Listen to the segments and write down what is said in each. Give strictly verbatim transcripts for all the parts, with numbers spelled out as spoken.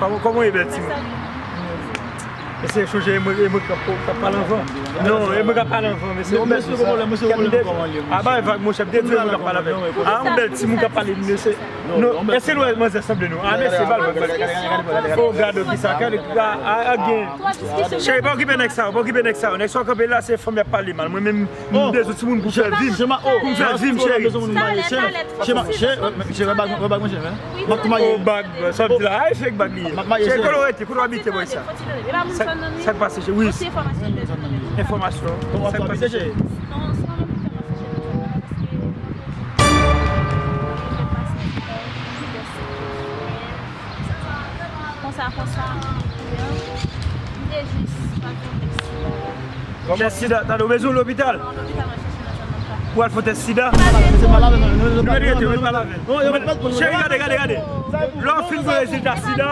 Kòman, kòman w ye, bèl timoun? Mesye, chonje e mwen, e mwen k ap, k ap pale anvan. Non, e mwen k ap pale anvan, mesye. Yon bèl timoun. Kèt m de. A bay vag, monchè, m te di e mwen k ap pale avè l. A, yon bèl timoun k ap pale, mesye. Non, èske nou wè manzè sanble nou? A, mesye, ba l vag, ba l vag. O, gade ki sa, gade, a, a, gen. Cheri, pa okipe nèg sa yo, pa okipe nèg sa yo. Nèg sa yo kanpe la, se fanm y ap pale mal. Mwen menm, m bezwen timoun pou fè vi m. Pou m fè vi m, cheri. Cheri, cheri, bag, bag mwen, cheri. M ap tou maye. O, bag, sa w ap di la. Ay, fake bag li ye. Cheri, kote w rete? Kote w abite, bòy sa? Sa, sa k pase, cheri? Wi. Enfòmasyon. Sa k pase, cheri? Konsa, konsa, m te jis pa konn sida. Tès sida, tande, ou bezwen lopital? Ou al fè tès sida? Nou mèt rete, ou mèt pale avè l. Cheri, gade, gade, gade. Lè w fin pran rezilta sida,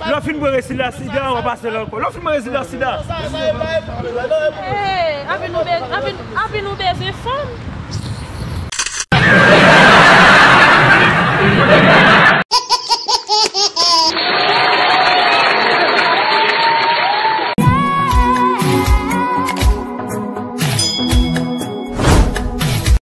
lè w fin pran rezilta sida, w a pase l ankò. Lè w fin pran rezilta sida. Anpil nou bezwen fanm.